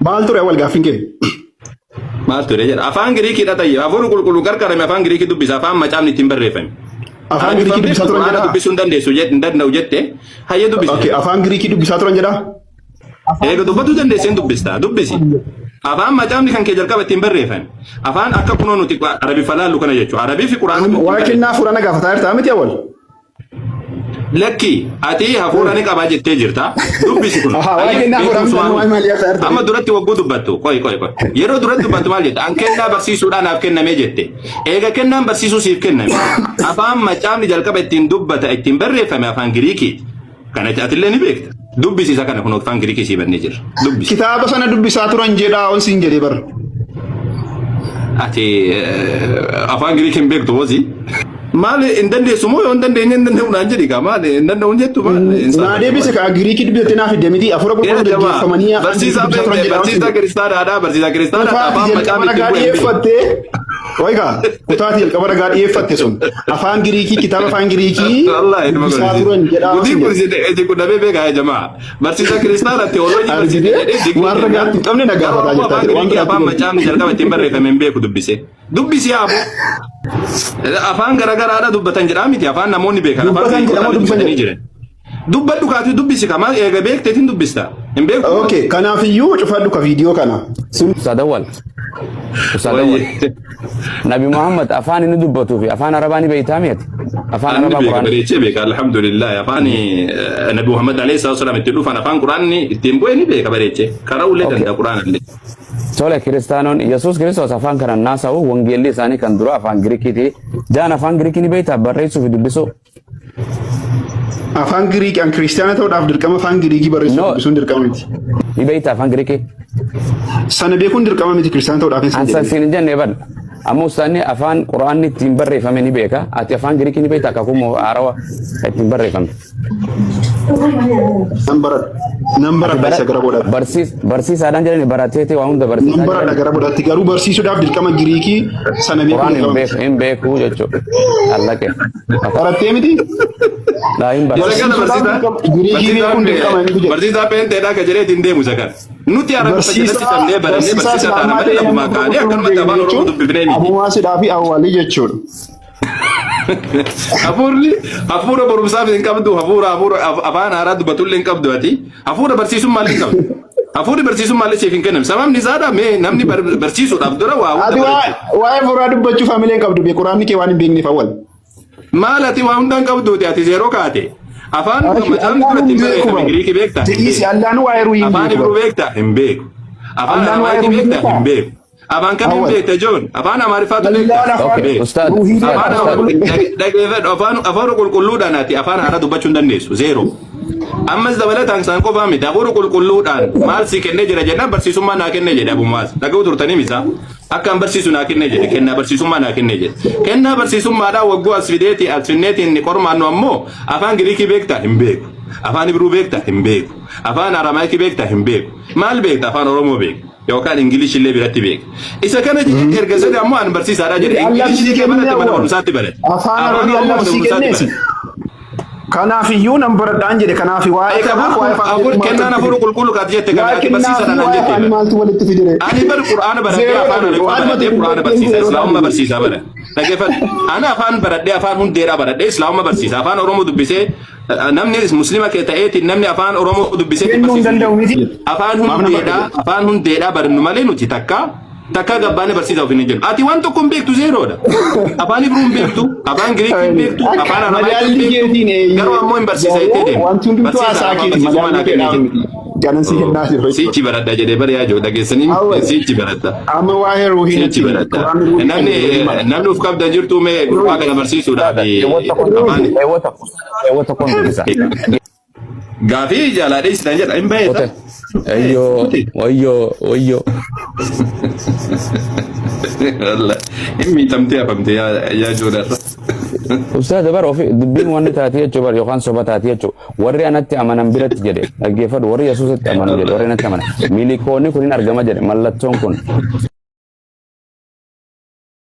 Maal ture awwal gaaffiin kee? Maal ture jedha. Afaan Giriikiidha tayyee. Hafuurri qulqulluu qarqarame afaan Giriikii dubbisa. Afaan macaafni ittiin barreeffame. Afaan Giriikii dubbisaa turan Quraana jedhaa? dubbisuu hin dandeessu hin danda'u jette. Hayyee dubbisi. Okay, afaan Giriikii dubbisaa turan jedhaa? Eega dubbatuu dandeessee hin dubbista. Dubbisi. Afaan macaafni kan kee jalqaba ittiin barreeffame. Afaan akka kunoo nuti Arabiffa laallu kana jechuudha. Arabii fi Quraana. Waa'ee kennaa hafuuraa na gaafataa jirtaa miti awwal? Lakki ati hafuura ni qabaa jettee jirta. Dubbisi kun. Ahaa, waa'ee kennaa hafuuraa miti, waa'ee maalii haasa'aa jirta? Amma duratti wagguu dubbattu. Qoy qoy qoy. Yeroo duratti dubbattu maal jette? An kennaa barsiisuudhaan naaf kennamee jette. Eega kennaan barsiisuu siif kenname. Afaan macaafni jalqaba ittiin dubbata ittiin barreeffame afaan Giriikiiti. Kana atillee ni beekta. Dubbisi isa kana kun afaan Giriikii sii bannee jirra. Dubbisi. Kitaaba sana dubbisaa turan jedhaa ol siin jedhee bara. Ati afaan Giriikii hin beektu hosi. Maal hin dandeessu moo yoo hin dandeenye hin danda'u naan jedhi kaa maal hin danda'u hin jettu maal hin Naa deebise kaa Giriikii dubbisattee naa fidde miti hafuura qulqulluu gaggeeffamanii afaan Giriikii Barsiisaa dubbisaa turan jedhaa ol siin barsiisaa jedhe. kiristaanaadha barsiisaa kiristaanaadha Kutaati afaan jalqaba macaafni ragaa ittiin bu'e hin beeku. dhiyeeffatte Oiga, kutaati jalqaba ragaa dhiyeeffatte sun afaan Giriikii kitaaba afaan Giriikii Wallahi nama dubbisaa godhisiisa. turan jedhaa Gudiin siin kun jedhe. isin kun dhabee beekaa yaa jamaa. Barsiisaa kiristaanaa teoloojii barsiisa Argitee jedhee digrii waan ragaa kennaa. hin qabne na Garuu gaafataa ammoo jirtaa afaan jedhe waan Giriikii biraatti afaan godhi. macaafni jalqaba ittiin barreeffame hin beeku dubbise. Dubbisi yaaboo. Afaan garagaraadha dubbatan jedhaa miti afaan namoonni beekan afaan Dubbatan jedhamoo Giriikotaan dubbisan dubbatanii jedhe. jiran. Dubbadhu kaatee dubbisi kamaa eega beekteetiin dubbista. Hin beektu. Okay, kanaafiyyuu cufadhu ka viidiyoo kana. Sun Ustaad Awwal. Ustaad Awwal. Wayye. Nabi Muhammad afaan inni dubbatuu fi afaan Arabaa ni beektaa miti. Afaan Ani Arabaa beeka Quraan. bareechee beeka alhamdulillah afaan Nabi Muhammad alayhi salatu wasalam itti dhufan afaan Quraanni ittiin bu'e ni beeka bareechee karaa ullee Okay. danda'a Quraana illee. Tole kiristaanoon Yesuus Kiristoos afaan kanaan naasa'u wangeelli isaanii kan dura afaan Girikiiti. Jaan afaan Girikii ni beektaa barreessuu fi dubbisuu. Afaan Giriikii an kiristaana ta'uudhaaf dirqama afaan Giriikii barreessuu No. dubbisuun dirqama miti. Ni beektaa afaan Giriikii. Sana beekuun dirqama miti kiristaana ta'uudhaaf hin An san jedhe. siin hin jenne bar. Amma ustaanni afaan Quraanni ittiin barreeffame ni beeka. Ati afaan Giriikii ni beektaa kakuu moo haarawaa ittiin barreeffame. Nan baradha. Nan baradha isa gara boodaatti. Barsiisaadhaan jedhani barateeti waa hunda Nan barsiisaa baradha jedhani. gara boodaatti garuu barsiisuudhaaf dirqama Giriikii sana beekuun Quraan hin dirqama beeku miti. hin beeku jechuudha. Allaqe. Barattee miti? Laa hin Isa barate. kana Barsiisuudhaaf barsiisaa dirqama Giriikii beekuun dirqama miti jedhe. barsiisaa peenteedhaa ka jedhee ittiin deemu isa kana. Nuti Arabifa jalatti Barsiisaa cabnee barannee barsiisaa barsiisaa taana islaamaa malee ta'ee lafumaa namni kaanee qulqulluu hin akkanumatti beekne afaan Oromoo jechuun dubbifnee miti. abumaa sidhaa fi awwaalii jechuudha. Hafuurri hafuura barumsaaf hin qabdu hafuura hafuura afaan haaraa dubbatullee hin qabdu ati hafuura barsiisummaallee hin qabdu. Hafuurri barsiisummaallee siif hin kennamu. Sababni isaadha mee namni barsiisuudhaaf dura waa hunda Ati barachuu. waa'ee hafuuraa dubbachuuf hamilee hin qabdu bee quraanni kee waan hin beekneef awwal. Maal ati waa hunda hin qabduuti ati zeeroo kaate. Afaan macaafni Allaan dura hin ittiin beeku barreeffame bara. Giriikii beektaa? Hin Jedhiisi beeku. allaan waa'ee ruhii hin Afaan beeku Ibruu bara. beektaa? Hin beeku. Afaan Allaan waa'ee Araamaayikii ruhii beektaa? beekaa? Hin beeku. Afaan kamiin Awwal. beekta Joon? Afaan Amaariffaatu beektaa? Allaan afaan Okay, Beeku. ustaad, ruhii ustaad, beekaa. Afaan ustaad. dhaggeeffadhu afaan afaan qulqulluudhaan ati afaan haaraa dubbachuu hin dandeessu zeero. Ammas dabalataan isaan qofaa miti hafuura qulqulluudhaan maal si kennee jira jennaan barsiisummaa naa kennee jedhe abumaas dhaga'uu turtanii misa akkaan barsiisu naa kennee jedhe kennaa barsiisummaa naa kennee jedhe kennaa barsiisummaadhaan wagguu as fideeti as finneetiin ni qormaannu ammoo afaan Giriikii beektaa hin beeku afaan Ibruu beektaa hin beeku afaan Aramaayikii beektaa hin beeku maal beekta afaan Oromoo beekta yookaan Ingilish illee biratti beeka. Isa kana jedhee erga sana ammoo an barsiisaadha jedhe. Allah Ingilish sii illee barate kennee mana awwal. barumsaatti barate. Afaan Afaan Arabii Oromoo Allah mana sii barumsaatti kenneesi. barate. Kanaaf iyyuu nan baradhaan jedhe kanaaf waa'ee Ati kanaaf waa'ee afaan hafuur maaltu kennaan walitti hafuura fide? qulqulluu kaati jette kana Waa'ee ati kennaa fi barsiisaadha naan waa'ee jette afaanii bara. maaltu walitti fidire? Ani bar Qur'aana baradhee Zeeroo afaan dhabe Arabiffaa waan baradhee mata Qur'aana dubbatteen barsiisa zeeroo Islaamummaa dhabe. barsiisaa bara. Dhaggeeffadhu. Ani afaan baradhee afaan hundeedhaa baradhee Islaamummaa barsiisa afaan Oromoo dubbisee namni muslima kee ta'eetiin namni afaan Oromoo dubbisee Kennuu hin barsiisu danda'u miti. Afaan Maaf nama hundeedhaa afaan hundeedhaa barannu malee nuti takka takka gabbaanee barsiisaa ofiin hin jennu. Ati waan tokko hin beektu zeeroodha. Afaan Ibruu hin beektu, afaan Giriikii hin beektu, Akka afaan Aramaayikii hin madaalli beektu. keetiin eeyyee. Garuu ammoo hin barsiisa jettee deemta. Wanti hundumtuu Barsiisaa haasaa afaan keeti barsiisummaa madaalli naa kennee keedhaan jedhe. miti. Kanan si kennaa jiru jechuudha. Siichi baradha jedhee bara yaa jiru dhageessanii Awwal. siichi baradha. Amma waa'ee ruuhii Siichi natti baradha. Quraanni ruuhii Namni kennu ruuhii maali? namni of qabdan jirtu mee gurbaa kana barsiisuudhaaf Keewwata tokkoon afaan keewwata keewwata tokkoon dubbisa. Gaafii jaalaa dheessitan jedha hin baheeta. Qote. Ayyoo, wayyoo, wayyoo. Hin miidhamtee hafamte yaa joodarra. Ustaaza bara ofi dubbiin wanni taate jechuu bara yookaan soba taate jechuu warri anatti amanan biratti jedhe dhaggeeffadhu warri Yesuusitti amanu jedhe warri anatti amanan milikoonni kun hin argama jedhe mallattoon kun.